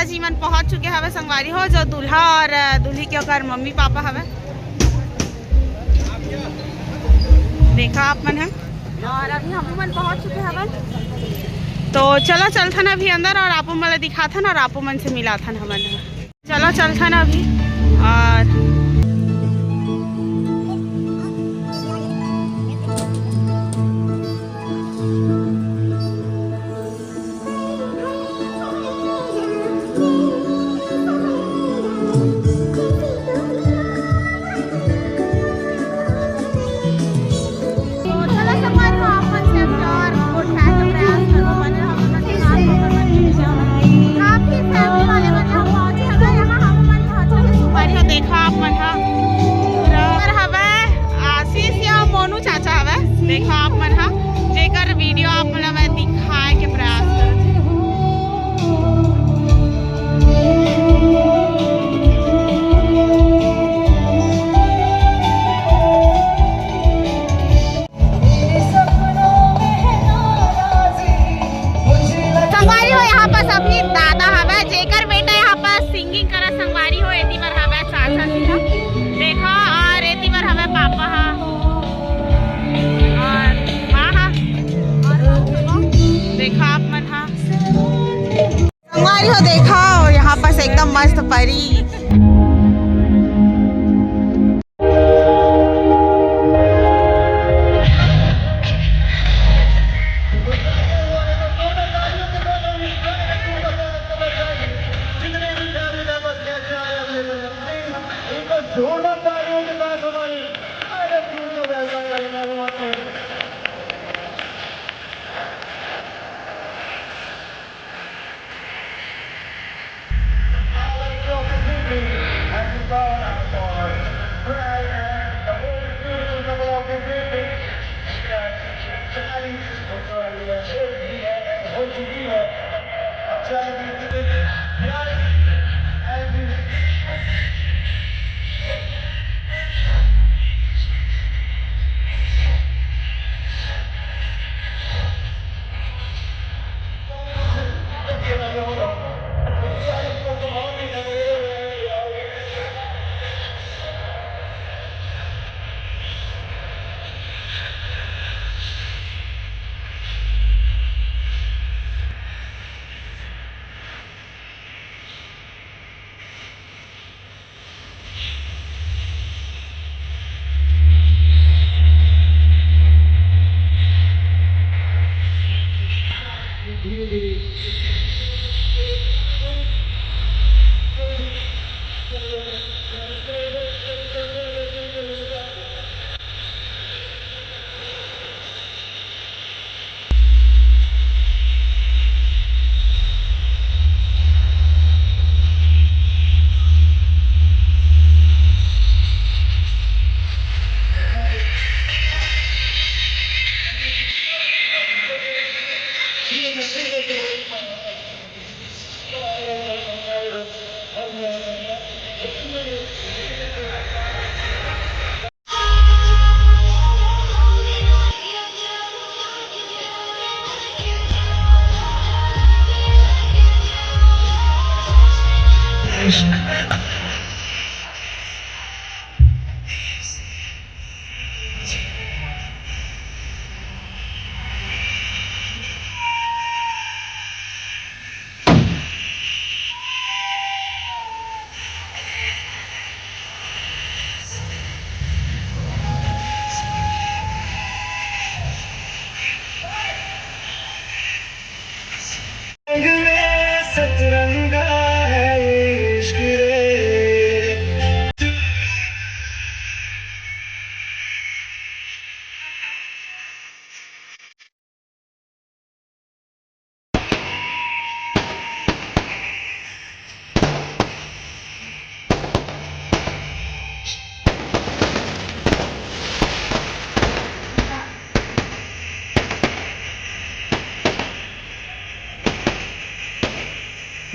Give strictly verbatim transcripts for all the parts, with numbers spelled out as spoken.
जी मन पहुंच चुके हवे संगवारी हो, जो दूल्हा और, अ, दूल्ही के ओकर मम्मी पापा हवे। देखा आप मन ह। और अभी हम मन पहुंच चुके हवन। तो चला चलथन अभी अंदर और आपो मन ला दिखाथन और आपो मन से मिलाथन हमन ह। चला चलथन अभी। और देखा आप मन ह, पूरा हवय आशीष या मोनू चाचा हवय। देखा आप मन ह, जेकर वीडियो आप मन ल मैं दिखाए के प्रयास करत हूँ। संगवारी हो, यहाँ पास अभी दादा हवय, जेकर बेटा यहाँ पास सिंगिंग करत संगवारी हो, एती बर हवय चाचा जी ह। देखा, और एती बर हवय पापा ह, और माँ ह, और देखा आप मन ह। संगवारी हो देखा, यहाँ पास एकदम मस्त परी।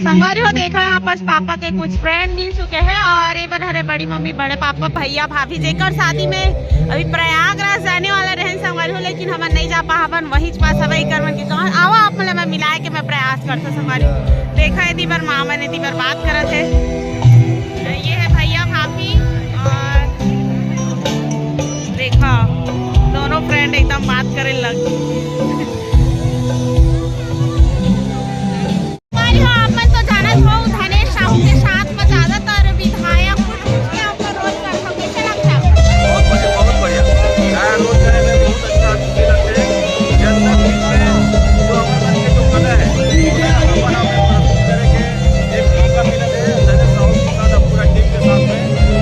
संगवारी हो, देखा, यहाँ पास पापा के कुछ फ्रेंड मिल चुके हैं और ये बर हरे बड़ी मम्मी, बड़े पापा, भैया, भाभी, जेकर शादी में अभी प्रयागराज जाने वाला रहे संगवारी हो, लेकिन हमन नहीं जा पावन, वही पास हवय एकर मन के कहन। आवा, आप मन ला मैं मिलाए के मैं प्रयास करता संगवारी हो। देखा, एती बर माँ मन एती बर बात करत है। ये है भैया, भाभी और देखा, दोनों फ्रेंड एकदम बात करे लग। संगवारी हो, आप मन तो जानत हो, धनेश साहू के साथ में ज्यादातर विधायक कुछ कुछ के ऊपर रोल करत हो, कैसे लगता है? बहुत बढ़िया, बहुत बढ़िया। गायन रोल करे में बहुत अच्छा फील लगथे। जनता बीच में जो अपन मन के जो कला है, ओला अपन आप प्रस्तुत करे के एक मौका मिलत है। धनेश साहू के साथ और पूरा टीम के साथ में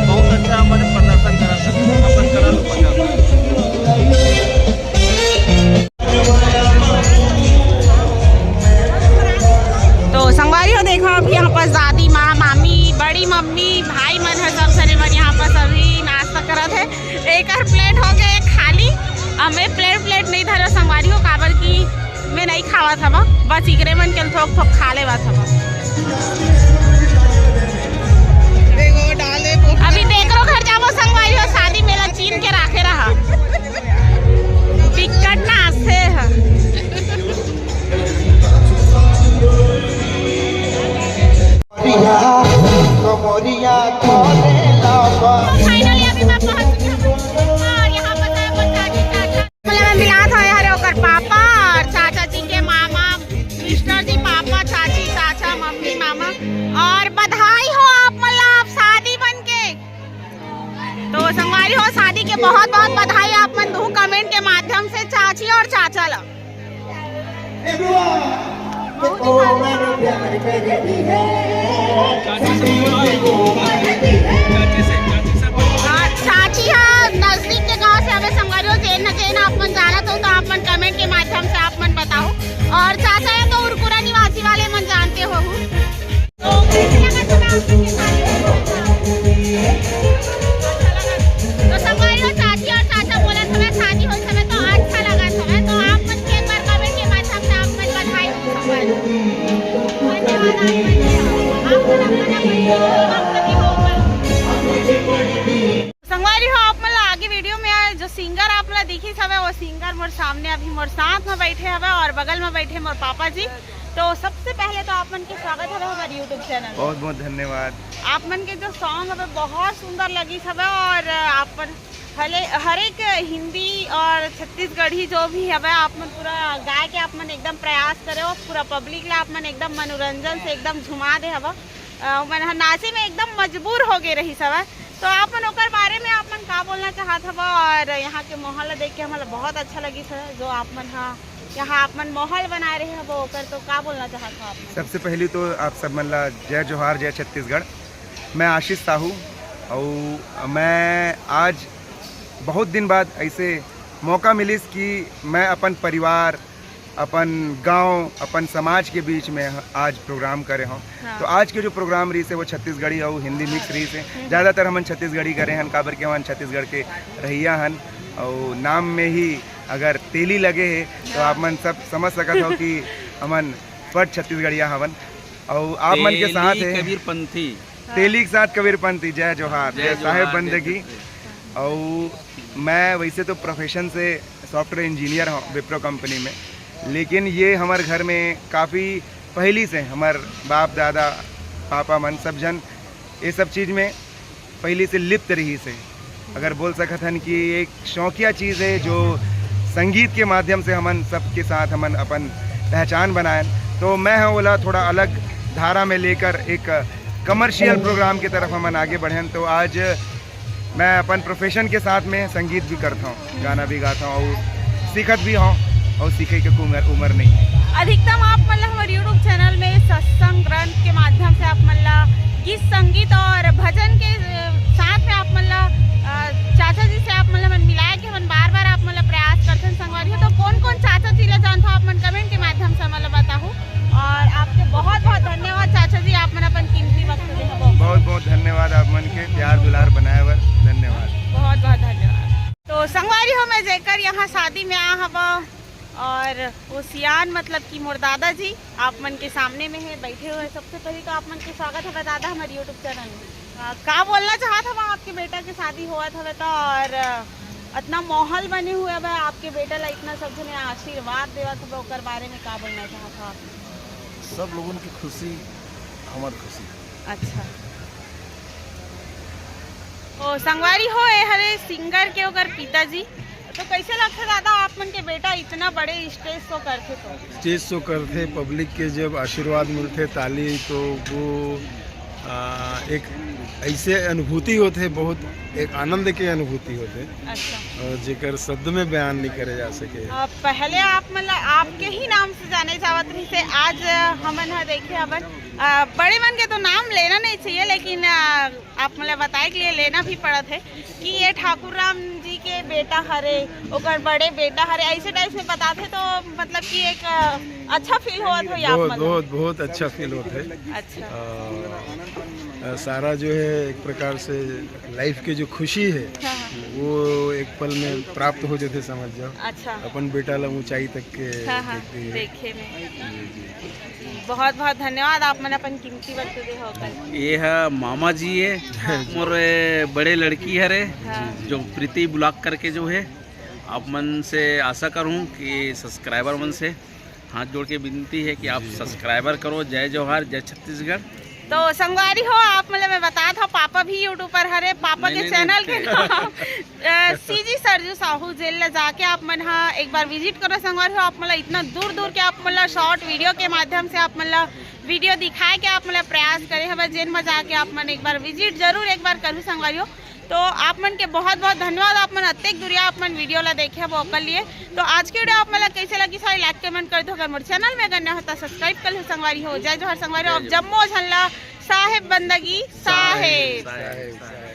बहुत अच्छा अपन प्रदर्शन करत है, अपन कला ला प्रदर्शन। तो संगवारी हो, देखो, अब यहाँ पर दादी माँ, मामी, बड़ी मम्मी, भाई मन है, सब सरे मन यहाँ पर सभी नाश्ता करत है। एक और प्लेट हो गए खाली। अब मैं प्लेट प्लेट नहीं धरो संगवारी हो, काबर की मैं नहीं खावा था बा, बस इकरे मन के थोक थोक खा लेवा था बा। अभी तेकरो घर जाबो संगवारी हो, शादी मेला चीन के राखे रहा। बिकट ना से ह। Finally अभी मैं पहुंच चुकी हूँ और यहाँ पर मैं अपन चाची चाचा मतलब मैं मिलात हवे हरे ओकर पापा और चाचा जी के मामा, कृष्णा जी, पापा, चाची, चाचा, मम्मी, मामा। और बधाई हो आप मन ला आप शादी बन के। तो संगवारी हो, शादी के बहुत बहुत बधाई आप मन दू कमेंट के माध्यम से चाची और चाचा ला। चाची से बोलो। चाची से, चाची से बोलो। हाँ, चाची ह नजदीक के गांव से हवे संगवारी हो। जेन न जेन आप मन जानत हो तो आप मन कमेंट के माध्यम से आप मन बताओ। और चाचा ह तो उरकुरा निवासी वाले मन जानते हो। तो संगवारी हो, चाची और चाचा बोलत हवे शादी होइस हवे तो अच्छा लगत हवे। तो आप मन के एक बार कमेंट के माध्यम से आप मन बधाई हो संगवारी। धन्यवाद आप मन के। आप मन अपन अपन वक्तव्य हो। संगवारी हो, आप मन ला आगे वीडियो में आए जो सिंगर आप मन ला दिखिस हवे, वो सिंगर मोर सामने, अभी मोर साथ में बैठे हवे और बगल में बैठे मोर पापा जी। तो सबसे पहले तो आप मन के स्वागत हवे हमारे YouTube चैनल में। बहुत बहुत धन्यवाद। आप मन के जो सॉन्ग हवे बहुत सुंदर लगिस हवे और आप मन हले-, हर एक हिंदी और छत्तीसगढ़ी जो भी हवे आप मन पूरा गाय के आप मन एकदम प्रयास करे हो, पूरा पब्लिक ला आप मन एकदम मनोरंजन से एकदम झुमा दे हवा। अ, मन ह नाचे में एकदम मजबूर हो गए रहिस हवय। तो आप मन ओकर बारे में आप मन का बोलना चाहत हवा और यहाँ के माहौल ला देख के हमन ला बहुत अच्छा लगिस हवय, जो आप मन ह यहाँ आप मन माहौल बनाए रहे हवा ओकर, तो का बोलना चाहत हवा आप मन? सबसे पहली तो आप सब मन ला जय जोहार, जय छत्तीसगढ़। मैं आशीष साहू अउ मैं आज बहुत दिन बाद ऐसे मौका मिलिस कि मैं अपन परिवार, अपन गांव, अपन समाज के बीच में आज प्रोग्राम करे हों। हाँ। तो आज के जो प्रोग्राम रहिस हे, वो छत्तीसगढ़ी अउ हिंदी मिक्स रहिस हे। हम्म। ज़्यादातर हमन छत्तीसगढ़ी करे हन, काबर के हमन छत्तीसगढ़ के रहइया हन, अउ नाम में ही अगर तेली लगे हे, तो हाँ। आप मन सब समझ सकत हो कि हमन पट छत्तीसगढ़िया हवन। अउ आप मन के साथ तेली हे कबीरपंथी। तेली के साथ कबीरपंथी, जय जोहार, जय जय साहेब जोहार, जय बंदगी। छत्तीसगढ़। अउ मैं वैसे तो प्रोफेशन से सॉफ्टवेयर इंजीनियर हूँ विप्रो कंपनी में, लेकिन ये हमारे घर में काफ़ी पहली से हमारे बाप दादा, पापा मन सब जन ये सब चीज़ में पहली से लिप्त रहिस हे। अगर बोल सकत हन कि एक शौकिया चीज़ हे जो संगीत के माध्यम से हमन सबके साथ हमन अपन पहचान बनायन। तो मैं ह ओला थोड़ा अलग धारा में लेकर एक कमर्शियल प्रोग्राम के तरफ हमन आगे बढ़ेन। तो आज मैं अपन प्रोफेशन के साथ में संगीत भी करता हूँ, गाना भी गाता हूँ अउ सीखत भी हूँ अउ सीखे के उमर, उमर नहीं है। अधिकतम आप मन ला हमर YouTube चैनल में सत्संग ग्रंथ के माध्यम से आप मन ला गीत संगीत और भजन के, अ, साथ में आप मन ला, अ, चाचा जी से आप मन ला मन मिलाए के हमन बार-बार आप मन ला प्रयास करथन संगवारी हो। तो कौन-कौन चाचा जी ला जानथो आप मन कमेंट के माध्यम से हमन ला बताहू। और आपके बहुत-बहुत धन्यवाद चाचा जी, आप मन अपन कीमती वक्त दे हवो। बहुत-बहुत धन्यवाद आप मन के प्यार दुलार बनाए बर, धन्यवाद। बहुत-बहुत धन्यवाद। तो संगवारी हो, मैं जेकर यहाँ शादी में आ हवो, और वो सियान, मतलब कि मोर दादाजी आप मन के सामने में है, बैठे हुए हैं। सबसे पहले तो आप मन के स्वागत है दादा हमारे YouTube चैनल में। अ, का बोलना चाहत हवा, आपके बेटा के शादी होवत हवे तो, और अ, इतना माहौल बने हुए हवे, आपके बेटा ला इतना सब जने आशीर्वाद देवत हवे, ओकर बारे में का बोलना चाहत हवा आप? सब लोगन की खुशी हमार खुशी। अच्छा। ओ संगवारी हो, ए हरे सिंगर के ओकर पिताजी। तो कैसे लगथे दादा, आप मन के बेटा इतना बड़े स्टेज शो करथे तो? स्टेज शो करथे, पब्लिक के जब आशीर्वाद मिलथे, ताली, तो वो आ, एक ऐसे अनुभूति होथे, बहुत एक आनंद के अनुभूति होथे, अच्छा। और जेकर शब्द में बयान नहीं करे जा सके। अ, पहले आप मतलब आपके ही नाम से जाने जावत रहिसे, आज अ, हमन ह देखे हवन अ, बड़े मन के तो नाम लेना नहीं चाहिए, लेकिन अ, आप मतलब बताए के लिए लेना भी पड़त है कि ये ठाकुर राम जी के बेटा हरे, ओकर बड़े बेटा हरे, ऐसे टाइप में बताथे तो मतलब कि एक अ, अच्छा फील होवत होई आप बहुत मन? बहुत बहुत अच्छा फील होथे। अच्छा। आ, आ, सारा जो है एक प्रकार से लाइफ के जो खुशी है, हाँ, हाँ। वो एक पल में प्राप्त हो जाथे, समझ जाओ। अच्छा। अपन बेटा ला ऊंचाई तक के हाँ, हाँ, देखते हुए। देखे में। बहुत बहुत धन्यवाद आप मन अपन कीमती वक्त दे हो कल। ये है मामा जी है, मोर बड़े लड़की हरे, हाँ। जो प्रीति ब्लॉग करके जो है, आप मन से आशा करूँ कि सब्सक्राइबर मन से हाथ जोड़ के विनती है कि आप सब्सक्राइबर करो। जय जोहार, जय छत्तीसगढ़। तो संगवारी हो, आप मतलब मैं बता था, पापा भी यूट्यूबर हरे, पापा नहीं, के नहीं, चैनल के नहीं। नाम सीजी सरजू साहू जेल ला जाके आप मन हा एक बार विजिट करो संगवारी हो। आप मतलब इतना दूर दूर के आप मतलब शॉर्ट वीडियो के माध्यम से आप मतलब वीडियो दिखाए के आप मतलब प्रयास करे हवे, जेन में जाके आप मन एक बार विजिट जरूर एक बार करू संगवारी हो। तो आप मन के बहुत बहुत धन्यवाद, आप मन अतेक दूरिया आप मन वीडियो ला देखे हवे ओकर लिए। तो आज के वीडियो आप मन ला कैसे लगी, सारी लाइक कमेंट कर दो, अगर मोर चैनल में अगर नया होता सब्सक्राइब कर लो संगवारी हो। जय जोहार संगवारी हो, आप जम्मो झन ला साहेब बंदगी साहेब। साहेब, साहेब।